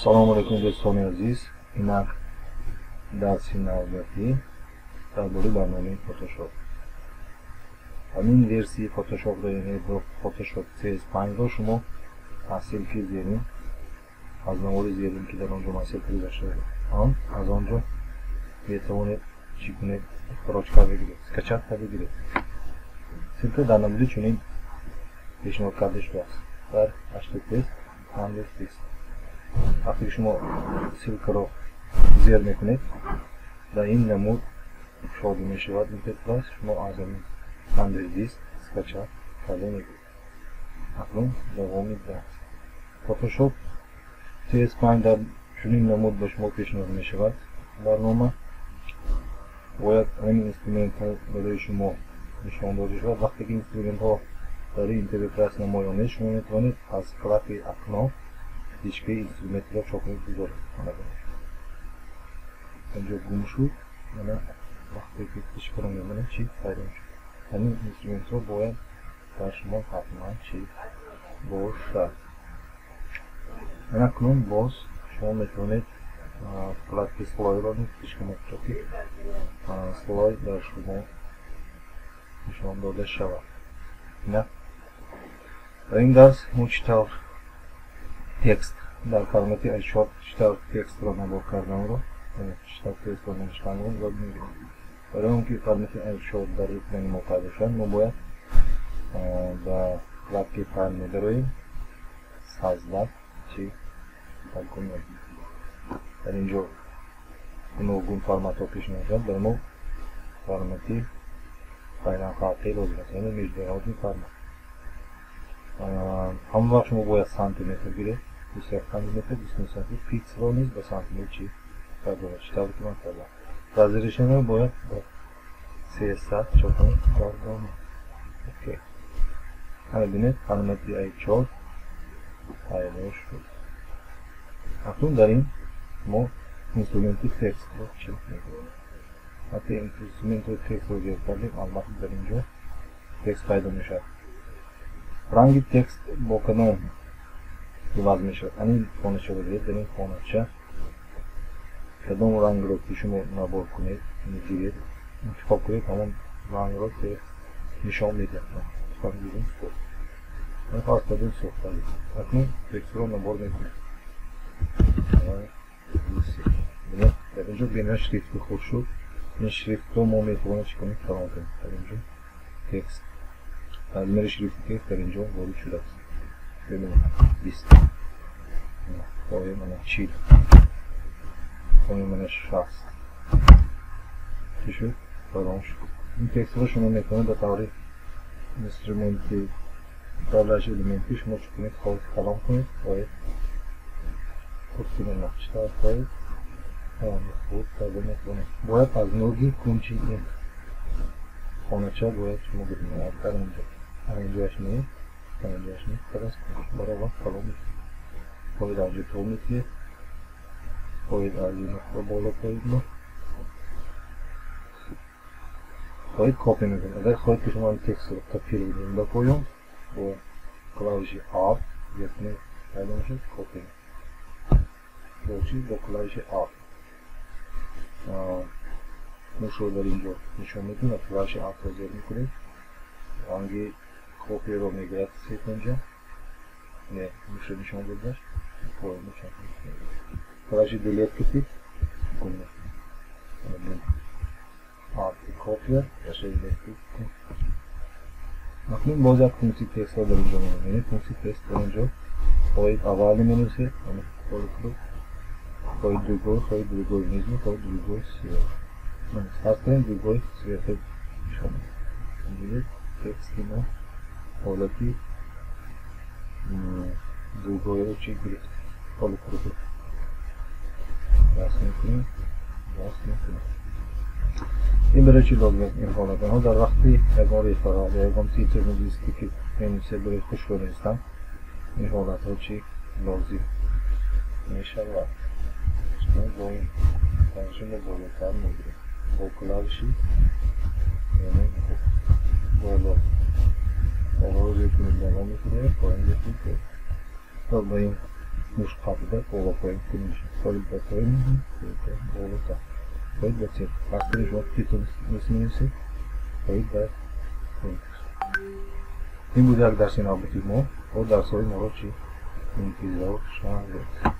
Салому алайкум, дӯстони азиз. Инак дарси навбатӣ дар бораи барномаи Photoshop. Ҳамин версияи Photoshop-ро, яъне Photoshop CS5-ро шумо аз ссылки зерин, аз навори зерин, ки дар он ҷо ман ссылка гузоштаам, аз он ҷо метавонед чӣ кунед? Ихтироҷ карда гиред, скачать карда гиред. Ссылка дар намуди чунин пешниҳод карда шудааст дар https Yandex. Вақте ки шумо ссылкаро зер мекунед, дар ин намуд кушода мешавад интерфейс. Шумо аз ҳамин Yandex скачать карда мегиред. Акнун давоми дарс. Photoshop CS5 дар чунин намуд ба шумо пешниҳод мешавад. Барнома бояд ҳамин инструментҳо барои шумо нишон дода шавад. Вақте ки инструментҳо дар ин интерфейс намоён нест, шумо метавонед аз вкладкаи окно птичкаи инструментро чоп гузоред. Инҷо гум шуд. Мана, вақте ки птичкаро мемонем, чӣ пайдо мешавад? Ҳамин инструментҳо бояд дар шумо ҳатман чӣ бошад. Ана акнун боз шумо метавонед вкладки слойро низ птичка то ки слой дар шумо нишон дода шавад. Инак дар ин дарс мо чӣ тавр текст дар формати A4, чӣ тавр текстро набор карданро, чӣ тавр текстро навиштанро ёд мегирем. Барои он ки формати A4 дар экрани мо пайдо шавад, мо бояд ба вкладкаи файл медароем, создать чӣ документ. Дар ин ҷо гуногун форматҳо пешниҳод шавад. Барои мо формати байналхалқӣ лозим аст, яъне международный формат. Ҳамон вақт шумо бояд сантиметр гиред, 21 сантиметр, 29 сантиметр, пикселро низ ба сантиметр чӣ гардонед, чӣ тавре ки ман кардам. Разрешениеро бояд ба 300 чоп гардонед. Окей, ана бинед, формати A4 пайдо шуд. Акнун дар ин мо инструменти текстро чӣ мегирем. Вақте инструментро текстро зер кардем, албатта, дар ин ҷо текст пайдо мешавад. Ранги текст бо кадом иваз мешавад? Ани хоначаро бигиред. Дар ин хонача кадом рангро ки шумо набор кунед, гиред, интихоб кунед, ҳамон рангро текст нишон медиҳад. Фарз кардем, сурх. Акнун текстро набор мекунем. Дар ин ҷо бинед, шрифти худ шуд. Ин шрифтро мо метавонем чӣ кунем? Калон кунем. Дар ин ҷо текст, размери шрифти текст дар ин ҷо ворид шудааст. Бибинед, 20, хоҳем ана 40, хоҳем ана 60. Чӣ шуд? Калон шуд. Ин текстро шумо метавонед ба таври инструменти управляющий элементи шумо чӣ кунед? Хоҳед, калон кунед, хоҳед, хурд кунед, чӣ тавр хоҳед, хурд карда метавонед. Бояд аз ноги кунҷи ин хонача бояд шумо бибинед. Дар инҷо, инҷояш не, инҷояш не, фақат аз кунҷ баробар калон мешавад. Хоҳед, аз ҷо тол метиҳед, хоҳед, аз ин нуқта боло хоҳед, мо хоҳед, копия мекунед. Агар хоҳед ки шумо текстро копировать кунед ба поён, бо клавиши Alt зер кунед, пайдо мешавад копия. Бо чӣ? Бо клавиши Alt. Мушро дар ин ҷо нишон медиҳем ва клавиши Alt-ро зер мекунед. Ранги копияро мегирад секунҷа. Не, мушро нишон додаш, поён нишон. Клавиши Delete кунед, гум мешавад. Alt копия, клавиши Delete. Акнун боз як функсияи текстро дар инҷо мебинед. Функсияи текст дар инҷо хоҳед, аввали менависед, хоҳед, другой, хоҳед, другой нижний, хоҳед, другой сверху. Фарз кунем, другой сверху нишон медиҳад. Тексти мо ҳолати другойро чӣ гирифт? Ҳоли круг. Расм мекунем, расм мекунем. Ин барои чӣ лозим аст ин ҳолат? Онҳо дар вақти ягон реферат ё ягон титр менависед, ки менависед, барои хушро навистан, ин ҳолатҳо чӣ лозим мешавад. Бо ин клавиши мо болотар мегирем, бо клавиши, яъне боло, болоро зер кунед, боло мекунем, поён зер кунед, то ба ин. Муш қапида боло поён кун мешавад. Хоҳед, ба поён, болота, хоҳед, ба чеп. Вақте шумо титул менависед, хоҳед, ба. Ин буд як дарси навбати мо. Бо дарсҳои моро чӣ интизор шавед.